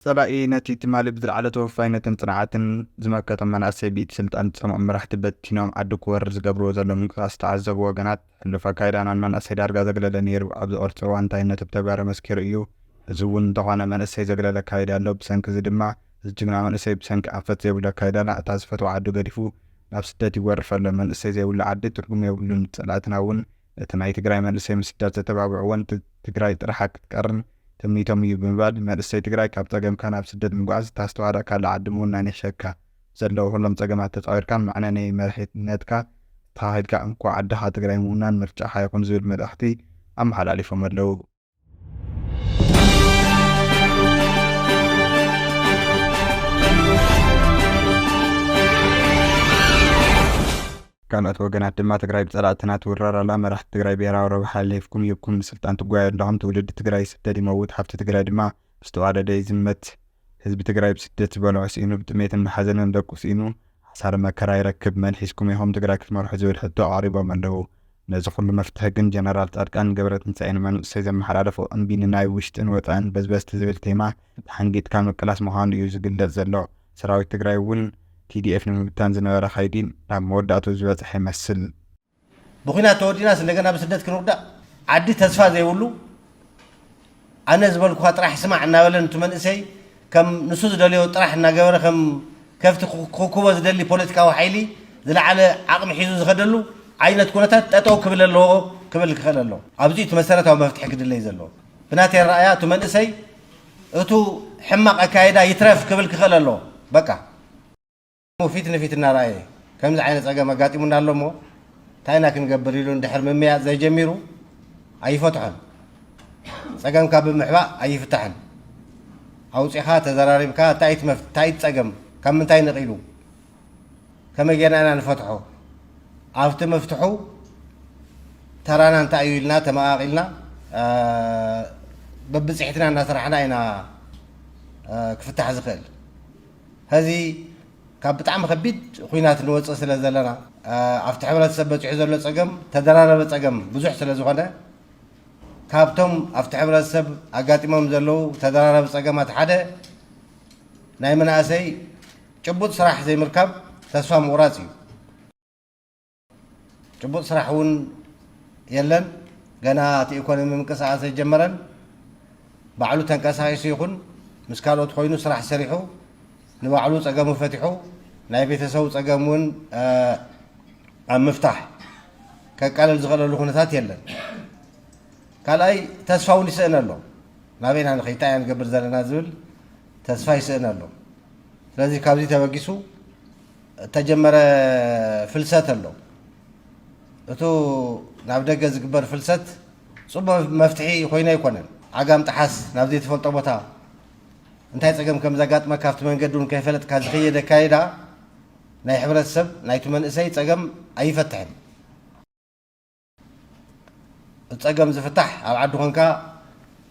ጸላኢ ነቲ ትማሊ ብዝለዓለ ተወፋይነትን ጽንዓትን ዝመከቶም መናእሰይ ብኢድ ስልጣን ዝጸምኦም መራሕቲ በቲኖም ዓዲ ክወርር ዝገብርዎ ዘሎ ምንቅስቃስ ዝተዓዘቡ ወገናት፣ ሕሉፍ ኣካይዳና ንመንእሰይ ዳርጋ ዘግለለ ነይሩ። ኣብዚ ቅርጺ እዋን እንታይነቱ ብተግባር ኣመስኪሩ እዩ። እዚ እውን እንተኾነ መንእሰይ ዘግለለ ኣካይዳ ኣሎ። ብሰንኪ እዚ ድማ እዚ ጅግና መንእሰይ ብሰንኪ ኣንፈት ዘይብሉ ኣካይዳና እታ ዝፈትዋ ዓዱ ገዲፉ ናብ ስደት ይወርፍ ኣሎ። መንእሰይ ዘይብሉ ዓዲ ትርጉም የብሉን። ጸላእትና እውን እቲ ናይ ትግራይ መንእሰይ ምስዳድ ዘተባብዕዎን ት-፣ ትግራይ ጥርሓ ክትቀርን ትምኒቶም እዩ ብምባል፣ መንእሰይ ትግራይ ካብ ጸገምካ ናብ ስደት ምጉዓዝ፣ እታ ዝተዋደቕካላ ዓዲ ምውናን ይሕሸካ። ዘለዉ ኩሎም ጸገማት ተጻዊርካ መዕነኒ መሪሕነትካ ተኻኺልካ እንኮ ዓድኻ ትግራይ ምውናን ምርጫኻ ይኹን ዝብል መልእኽቲ ኣመሓላሊፎም ኣለዉ። ካልኦት ወገናት ድማ ትግራይ ብጸላእትና ትውረር ኣላ፣ መራሕቲ ትግራይ ብሄራዊ ረብሓ ለይፍኩም ይብኩም ንስልጣን ትጓዩ ኣለኹም፣ ትውልዲ ትግራይ ይስደድ ይመውት፣ ሃፍቲ ትግራይ ድማ ብዝተዋደደ ይዝመት፣ ህዝቢ ትግራይ ብስደት ዝበልዖ ስኢኑ፣ ብጥሜትን ብሓዘንን ደቁ ስኢኑ፣ ሓሳረ መከራ ይረክብ፣ መን ሒዝኩም ኢኹም ትግራይ ክትመርሑ ዝብል ሕቶ ኣቕሪቦም ኣለዉ። ነዚ ኩሉ መፍትሒ ግን ጀነራል ጻድቃን ገብረትንሳኤ ንመንእሰይ ዘመሓላለፎ እምቢ ንናይ ውሽጥን ወጻእን በዝበዝቲ ዝብል ቴማ ተሓንጊጥካ ምቅላስ ምዃኑ እዩ ዝግለጽ ዘሎ። ሰራዊት ትግራይ እውን ቲ ዲ ኤፍ ንምብታን ዝነበረ ከይዲ ናብ መወዳእትኡ ዝበጽሐ ይመስል። ብኹናት ተወዲናስ እንደገና ብስደት ክንውዳእ ዓዲ ተስፋ ዘይብሉ ኣነ ዝበልኩኻ ጥራሕ ስማዕ እናበለ ነቲ መንእሰይ ከም ንሱ ዝደልዮ ጥራሕ እናገበረ ከም ከፍቲ ክኩ-፣ ክኩቦ ዝደሊ ፖለቲካዊ ሓይሊ ዝለዓለ ዓቕሚ ሒዙ ዝኸደሉ ዓይነት ኩነታት ጠጠው ክብል ኣለዎ ክብል ክኽእል ኣለዎ። ኣብዚ እቲ መሰረታዊ መፍትሒ ክድለይ ዘለዎ። ብናተይ ኣረኣእያ እቲ መንእሰይ እቱ ሕማቕ ኣካይዳ ይትረፍ ክብል ክኽእል ኣለዎ። በቃ። ፊት ንፊት እናረኣየ ከምዚ ዓይነት ጸገም ኣጋጢሙና ኣሎ እሞ እንታይ ኢና ክንገብር ኢሉ እንድሕር ምምያጥ ዘይጀሚሩ ኣይፈትሖን። ጸገምካ ብምሕባእ ኣይፍታሕን። ኣውጺኻ ተዘራሪብካ እንታይ እቲ መፍ-፣ እንታይ እቲ ጸገም ካብ ምንታይ ነቒሉ ከመይ ጌርና ኢና ንፈትሖ? ኣብቲ መፍትሑ ተራና እንታይ እዩ ኢልና ተመቓቒልና፣ እ፣ በብጽሒትና እናሰራሕና ኢና፣ እ፣ ክፍታሕ ዝኽእል። ሕዚ ካብ ብጣዕሚ ከቢድ ኹናት ንወፅእ ስለ ዘለና፣ እ፣ ኣብቲ ሕብረተሰብ በፂሑ ዘሎ ፀገም ተደራረበ ፀገም ብዙሕ ስለ ዝኾነ፣ ካብቶም ኣብቲ ሕብረተሰብ ኣጋጢሞም ዘለዉ ተደራረቢ ፀገማት ሓደ ናይ መናእሰይ ጭቡጥ ስራሕ ዘይምርካብ ተስፋ ምቑራፅ እዩ። ጭቡጥ ስራሕ እውን የለን። ገና እቲ ኢኮኖሚ ምንቅስቃስ ኣይጀመረን። ባዕሉ ተንቀሳቒሱ ይኹን ምስ ካልኦት ኮይኑ ስራሕ ሰሪሑ ንባዕሉ ጸገሙ ፈቲሑ ናይ ቤተሰቡ ጸገም እውን፣ እ፣ ኣብ ምፍታሕ ከቃልል ዝኽእለሉ ኩነታት የለን። ካልኣይ ተስፋ እውን ይስእን ኣሎ። ናበይና ንኸይድ፣ እንታይ ኢና ንገብር ዘለና ዝብል ተስፋ ይስእን ኣሎ። ስለዚ ካብዚ ተበጊሱ እተጀመረ ፍልሰት ኣሎ። እቱ ናብ ደገ ዝግበር ፍልሰት ጽቡቕ መፍትሒ ኮይኑ ኣይኮነን። ዓጋም ጠሓስ ናብ ዘይትፈልጦ ቦታ እንታይ ጸገም ከም ዘጋጥመካ ኣብቲ መንገዲ እውን ከይፈለጥካ ዝኸየድ ኣካይዳ ናይ ሕብረተሰብ ናይቲ መንእሰይ ጸገም ኣይፈትሕን። እቲ ጸገም ዝፍታሕ ኣብ ዓዲ ኮንካ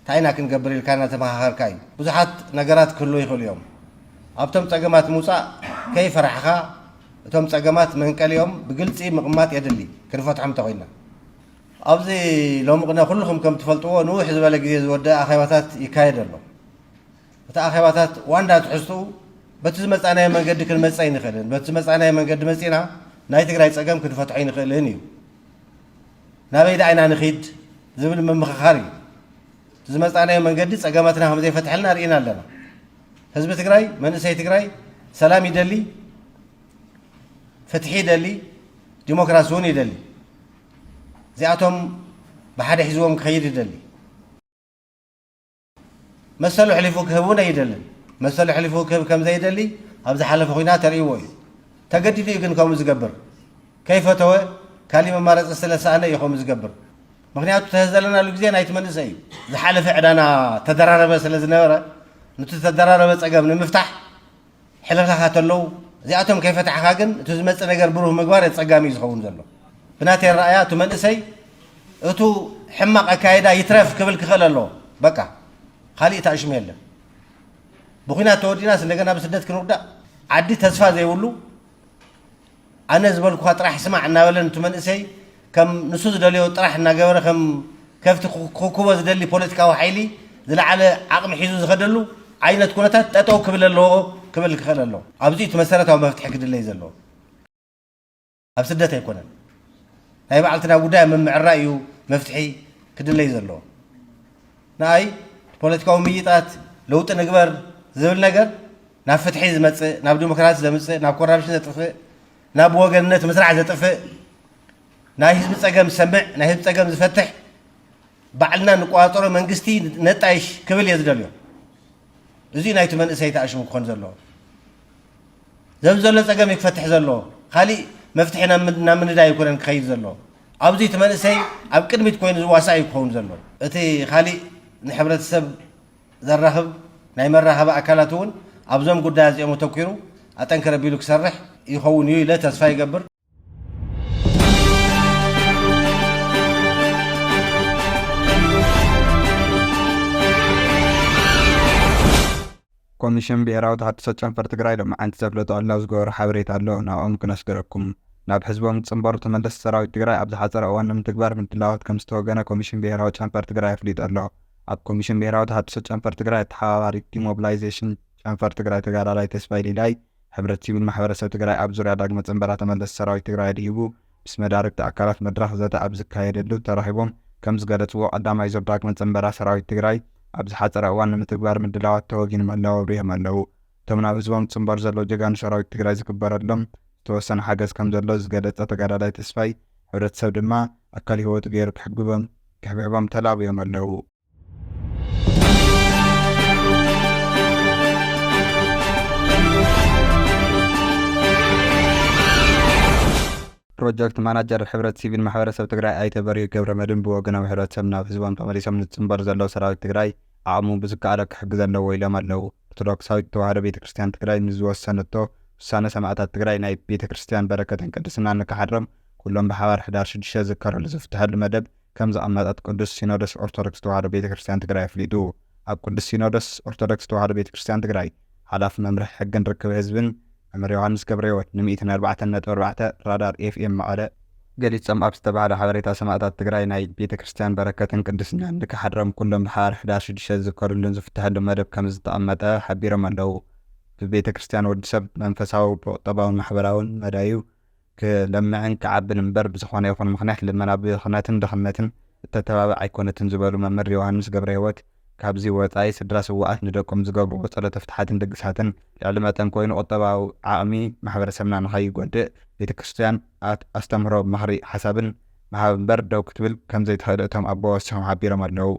እንታይ ኢና ክንገብር ኢልካ እናተመኻኸርካ እዩ። ብዙሓት ነገራት ክህልዉ ይኽእሉ እዮም። ኣብቶም ጸገማት ምውጻእ ከይፈራሕኻ እቶም ጸገማት መንቀሊኦም ብግልጺ ምቕማጥ የድሊ፣ ክንፈትሖም እንተኾይንና። ኣብዚ ሎሚ ቅነ ኩልኹም ከም ትፈልጥዎ ንውሕ ዝበለ ግዜ ዝወደአ ኣኼባታት ይካየድ ኣሎ። እቲ ኣኼባታት ዋና ትሕዝትኡ በቲ ዝመጻናዮ መንገዲ ክንመጽእ ኣይንኽእልን። በቲ ዝመጻናዮ መንገዲ መጺእና ናይ ትግራይ ጸገም ክንፈትሖ ኣይንኽእልን እዩ። ናበይ ደኣ ኢና ንኺድ ዝብል ምምኽኻር እዩ። እቲ ዝመጻናዮ መንገዲ ጸገማትና ከም ዘይፈትሐልና ርኢና ኣለና። ህዝቢ ትግራይ፣ መንእሰይ ትግራይ ሰላም ይደሊ፣ ፍትሒ ይደሊ፣ ዲሞክራሲ እውን ይደሊ። እዚኣቶም ብሓደ ሒዝዎም ክኸይድ ይደሊ። መሰሉ ኣሕሊፉ ክህብ እውን ኣይደልን። መሰሉ ኣሕሊፉ ክህብ ከም ዘይደሊ ኣብ ዝሓለፈ ኹናት ተርእይዎ እዩ። ተገዲዱ እዩ ግን ከምኡ ዝገብር። ከይፈተወ፣ ካሊእ መማረፂ ስለ ዝሰኣነ እዩ ከምኡ ዝገብር። ምኽንያቱ፣ እቲ ዘለናሉ ግዜ ናይቲ መንእሰይ እዩ። ዝሓለፈ ዕዳና ተደራረበ ስለ ዝነበረ፣ ነቲ ዝተደራረበ ፀገም ንምፍታሕ ሕልኽላኻት ኣለዉ። እዚኣቶም ከይፈታሕኻ ግን እቲ ዝመጽእ ነገር ብሩህ ምግባር ኣጸጋሚ እዩ ዝኸውን ዘሎ። ብናተይ ኣረኣእያ እቲ መንእሰይ እቱ ሕማቕ ኣካይዳ ይትረፍ ክብል ክኽእል ኣለዎ። በቃ፣ ካሊእ ተኣሽሙ የለን። ብኹናት ተወዲናስ እንደገና ብስደት ክንውዳእ ዓዲ ተስፋ ዘይብሉ፣ ኣነ ዝበልኩኻ ጥራሕ ስማዕ እናበለ ነቲ መንእሰይ ከም ንሱ ዝደልዮ ጥራሕ እናገበረ ከም ከፍቲ ክኩቦ ዝደሊ ፖለቲካዊ ሓይሊ ዝለዓለ ዓቕሚ ሒዙ ዝኸደሉ ዓይነት ኩነታት ጠጠው ክብል ኣለዎ፣ ክብል ክኽእል ኣለዎ። ኣብዚ እቲ መሰረታዊ መፍትሒ ክድለይ ዘለዎ። ኣብ ስደት ኣይኮነን። ናይ ባዕልትና ጉዳይ ኣብ ምምዕራይ እዩ መፍትሒ ክድለይ ዘለዎ። ንኣይ ፖለቲካዊ ምይጣት ለውጢ ንግበር ዝብል ነገር ናብ ፍትሒ ዝመጽእ፣ ናብ ዲሞክራሲ ዘምጽእ፣ ናብ ኮራፕሽን ዘጥፍእ፣ ናብ ወገንነት ምስራሕ ዘጥፍእ፣ ናይ ህዝቢ ጸገም ዝሰምዕ፣ ናይ ህዝቢ ጸገም ዝፈትሕ፣ ባዕልና ንቆጻጸሮ መንግስቲ ነጣይሽ ክብል እየ ዝደልዮ። እዚ ናይቲ መንእሰይ ተኣሽሙ ክኾን ዘለዎ። ዘም ዘሎ ጸገም እዩ ክፈትሕ ዘለዎ። ካሊእ መፍትሒ ናብ ምድ-፣ ናብ ምንዳይ ኣይኮነን ክኸይድ ዘለዎ። ኣብዚ እቲ መንእሰይ ኣብ ቅድሚት ኮይኑ ዝዋሳእ እዩ ክኸውን ዘለዎ። እቲ ካሊእ ንሕብረተሰብ ዘራኽብ ናይ መራኸቢ ኣካላት እውን ኣብዞም ጉዳያት እዚኦም ኣተኲሩ ኣጠንከር ኣቢሉ ክሰርሕ ይኸውን እዩ ኢለ ተስፋ ይገብር። ኮሚሽን ብሄራዊ ተሃድሶ ጨንፈር ትግራይ ሎማዓንቲ ዘፍለጦ ዕላዊ ዝገበሮ ሓበሬታ ኣሎ፣ ናብኦም ክነስግረኩም። ናብ ህዝቦም ዝፅንበሩ ተመለስቲ ሰራዊት ትግራይ ኣብ ዝሓፀረ እዋን ንምትግባር ምድላዋት ከም ዝተወገነ ኮሚሽን ብሄራዊ ጨንፈር ትግራይ ኣፍሊጡ ኣሎ። ኣብ ኮሚሽን ብሄራዊ ተሃድሶ ጨንፈር ትግራይ ኣተሓባባሪ ዲሞቢላይዜሽን ጨንፈር ትግራይ ተጋዳላይ ተስፋይ ሊላይ፣ ሕብረት ሲቪል ማሕበረሰብ ትግራይ ኣብ ዙርያ ዳግመ ፅንበራ ተመለስቲ ሰራዊት ትግራይ ኣድሂቡ ምስ መዳርግቲ ኣካላት መድረኽ ዘተ ኣብ ዝካየደሉ ተረኺቦም ከም ዝገለፅዎ፣ ቀዳማይ ዙር ዳግመ ፅንበራ ሰራዊት ትግራይ ኣብ ዝሓፀረ እዋን ንምትግባር ምድላዋት ተወጊኖም ኣለዉ ኣብሪሆም ኣለዉ። እቶም ናብ ህዝቦም ዝፅንበሩ ዘለዉ ጀጋኑ ሰራዊት ትግራይ ዝግበረሎም ዝተወሰነ ሓገዝ ከም ዘሎ ዝገለፀ ተጋዳላይ ተስፋይ፣ ሕብረተሰብ ድማ ኣካል ህይወቱ ገይሩ ክሕግቦም ክሕብሕቦም ተላብዮም ኣለዉ። ፕሮጀክት ማናጀር ሕብረት ሲቪል ማሕበረሰብ ትግራይ ኣይተ በሪሁ ገብረመድህን ብወገኖም፣ ሕብረተሰብ ናብ ህዝቦም ተመሊሶም ንፅንበር ዘለዉ ሰራዊት ትግራይ ዓቕሙ ብዝከኣሎ ክሕግዝ ኣለዎ ኢሎም ኣለዉ። ኦርቶዶክሳዊት ተዋህዶ ቤተ ክርስቲያን ትግራይ ንዝወሰነቶ ውሳነ ሰማእታት ትግራይ ናይ ቤተ ክርስቲያን በረከትን ቅድስናን ንክሓድሮም ኩሎም ብሓባር ሕዳር ሽዱሽተ ዝዝከረሉ ዝፍትሐሉ መደብ ከም ዘቐመጠት ቅዱስ ሲኖዶስ ኦርቶዶክስ ተዋህዶ ቤተ ክርስቲያን ትግራይ ኣፍሊጡ። ኣብ ቅዱስ ሲኖዶስ ኦርቶዶክስ ተዋህዶ ቤተ ክርስቲያን ትግራይ ሓላፊ መምርሒ ሕግን ርክብ ህዝብን መምህር ዮሃንስ ገብረህይወት ን104.4 ራዳር ኤፍ ኤም መቐለ ገሊጾም ኣብ ዝተባህለ ሓበሬታ፣ ሰማእታት ትግራይ ናይ ቤተ ክርስቲያን በረከትን ቅድስናን ንክሓድሮም ኩሎም ብሓባር ሕዳር ሽዱሽተ ዝዝከሩሉን ዝፍትሐሉን መደብ ከም ዝተቐመጠ ሓቢሮም ኣለዉ። ብቤተ ክርስቲያን ወዲ ሰብ መንፈሳዊ፣ ብቁጠባውን ማሕበራውን መዳዩ ክለምዕን ክዓብን እምበር ብዝኾነ ይኹን ምኽንያት ልመና ብኽነትን ድኽነትን እተተባብዕ ኣይኮነትን ዝበሉ መምህር ዮሃንስ ገብረህይወት፣ ካብዚ ወፃኢ ስድራ ስውኣት ንደቆም ዝገብርዎ ጸሎተ ፍትሓትን ድግሳትን ልዕሊ መጠን ኮይኑ ቁጠባዊ ዓቕሚ ማሕበረሰብና ንኸይጎድእ ቤተ ክርስቲያን ኣት-፣ ኣስተምህሮ ምኽሪ ሓሳብን ምሃብ እምበር ደው ክትብል ከም ዘይትኽእል እቶም ኣቦ ወሲኾም ሓቢሮም ኣለዉ።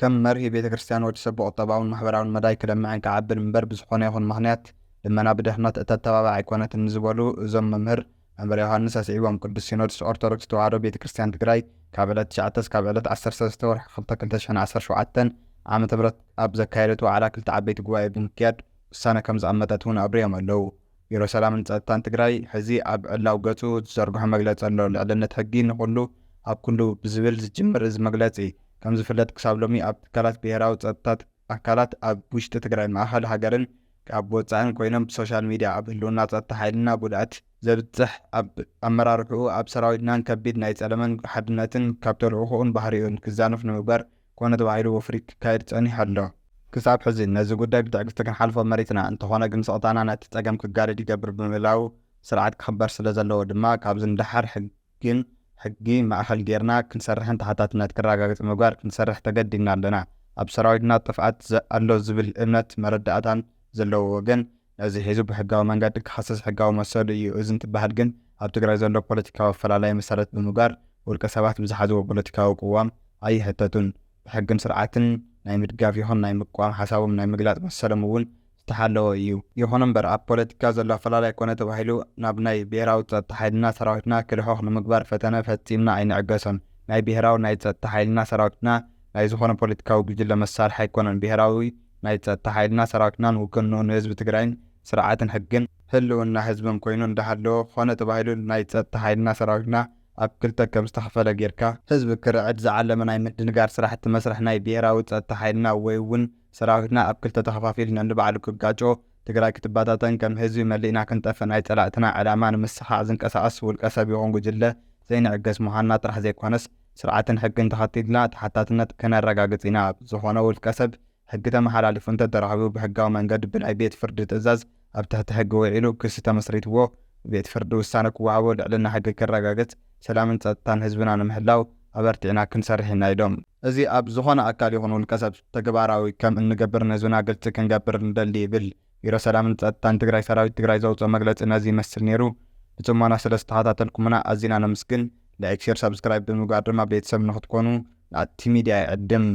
ከም መርሂ ቤተ ክርስቲያን ወዲ ሰብ ብቁጠባውን ማሕበራውን መዳይ ክለምዕን ክዓብን እምበር ብዝኾነ ይኹን ምኽንያት ልመና ብድኽነት እተተባብዕ ኣይኮነትን ንዝበሉ እዞም መምህር፣ መምህር ዮሃንስ ኣስዒቦም፣ ቅዱስ ሲኖዶስ ኦርቶዶክስ ተዋህዶ ቤተ ክርስቲያን ትግራይ ካብ ዕለት ትሽዓተ እስካብ ዕለት ዓሰርተ ሰለስተ ወርሒ ክልተ ክልተ ሽሕን ዓሰርተ ሸውዓተን ዓመተ ምህረት ኣብ ዘካየደት ዋዕላ ክልተ ዓበይቲ ጉባኤ ብምክያድ ውሳነ ከም ዘቐመጠት እውን ኣብሪሆም ኣለዉ። ቢሮ ሰላምን ጸጥታን ትግራይ ሕዚ ኣብ ዕላው ገጹ ዝዘርግሖ መግለጺ ኣሎ። ልዕልነት ሕጊ ንኹሉ ኣብ ኩሉ ብዝብል ዝጅምር እዚ መግለጺ፣ ከም ዝፍለጥ ክሳብ ሎሚ ኣብ ትካላት ብሄራዊ ጸጥታ ኣካላት ኣብ ውሽጢ ትግራይ፣ ማእኸል ሃገርን ኣብ ወጻእን ኮይኖም ብሶሻል ሚድያ ኣብ ህልውና ጸጥታ ሓይልና ጉድኣት ዘብጽሕ፣ ኣብ ኣመራርሕኡ ኣብ ሰራዊትናን ከቢድ ናይ ጸለመን ሓድነትን ካብ ተልእኾኡን ባህሪኡን ክዛነፍ ንምግባር ኮነ ተባሂሉ ወፍሪ ክካየድ ጸኒሑ ኣሎ። ክሳብ ሕዚ ነዚ ጉዳይ ብትዕግስቲ ክንሓልፎ መሪጽና፣ እንተኾነ ግን ስቕታና ነቲ ጸገም ክጋደድ ይገብር ብምህላዉ ስርዓት ክኽበር ስለ ዘለዎ ድማ ካብዚ ንደሓር ሕግን ሕጊ ማእኸል ጌርና ክንሰርሕን ተሓታትነት ክረጋገጽ ምግባር ክንሰርሕ ተገዲድና ኣለና። ኣብ ሰራዊትና ጥፍኣት ዘ-፣ ኣሎ ዝብል እምነት መረዳእታን ዘለዎ ወገን ነዚ ሒዙ ብሕጋዊ መንገዲ ክኸሰስ ሕጋዊ መሰሉ እዩ። እዚ እንትበሃል ግን ኣብ ትግራይ ዘሎ ፖለቲካዊ ኣፈላላይ መሰረት ብምግባር ውልቀ ሰባት ብዝሓዝዎ ፖለቲካዊ ቅዋም ኣይሕተቱን። ብሕግን ስርዓትን ናይ ምድጋፍ ይኹን ናይ ምቅዋም ሓሳቦም ናይ ምግላጽ መሰሎም እውን ዝተሓለወ እዩ። ይኹን እምበር ኣብ ፖለቲካ ዘሎ ኣፈላላይ ኮነ ተባሂሉ ናብ ናይ ብሄራዊ ጸጥታ ሓይልና ሰራዊትና ክልሑኽ ንምግባር ፈተነ ፈጺምና ኣይንዕገሶን። ናይ ብሄራዊ ናይ ጸጥታ ሓይልና ሰራዊትና ናይ ዝኾነ ፖለቲካዊ ጉጅለ መሳርሒ ኣይኮነን። ብሄራዊ ናይ ጸጥታ ሓይልና ሰራዊትናን ውግንኡ ንህዝቢ ትግራይን ስርዓትን ሕግን ህልውና ህዝብን ኮይኑ እንዳሃለወ፣ ኮነ ተባሂሉ ናይ ጸጥታ ሓይልና ሰራዊትና ኣብ ክልተ ከም ዝተኸፈለ ጌርካ ህዝቢ ክርዕድ ዝዓለመ ናይ ምድንጋር ስራሕቲ መስርሕ ናይ ብሄራዊ ጸጥታ ሓይልና ወይ እውን ሰራዊትና ኣብ ክልተ ተኸፋፊሉ ነንባዕሉ ክጋጮ ትግራይ ክትበታተን ከም ህዝቢ መሊእና ክንጠፍእ ናይ ጸላእትና ዕላማ ንምስኻዕ ዝንቀሳቐስ ውልቀ ሰብ ይኹን ጉጅለ ዘይንዕገስ ምዃንና ጥራሕ ዘይኮነስ፣ ስርዓትን ሕግን ተኸቲልና ተሓታትነት ከነረጋግጽ ኢና። ዝኾነ ውልቀ ሰብ ሕጊ ተመሓላሊፉ እንተተረኺቡ ብሕጋዊ መንገዲ ብናይ ቤት ፍርዲ ትእዛዝ ኣብ ትሕቲ ሕጊ ውዒሉ ክሲ ተመስሪትዎ ብቤት ፍርዲ ውሳነ ክወሃቦ ልዕልና ሕጊ ክረጋገጽ ሰላምን ጸጥታን ህዝብና ንምሕላው ኣበርቲዕና ክንሰርሕ ኢና ኢሎም። እዚ ኣብ ዝኾነ ኣካል ይኹን ውልቀ ሰብ ተግባራዊ ከም እንገብር ንህዝብና ግልጺ ክንገብር ንደሊ ይብል ቢሮ ሰላምን ጸጥታን ትግራይ። ሰራዊት ትግራይ ዘውፅኦ መግለፂ ነዚ ይመስል ነይሩ። ብፅሞና ስለ ዝተኸታተልኩምና ኣዚና ነመስግን። ላይክ፣ ሼር፣ ሳብስክራይብ ብምግባር ድማ ቤተሰብ ንክትኮኑ ናቲ ሚድያ ይዕድም።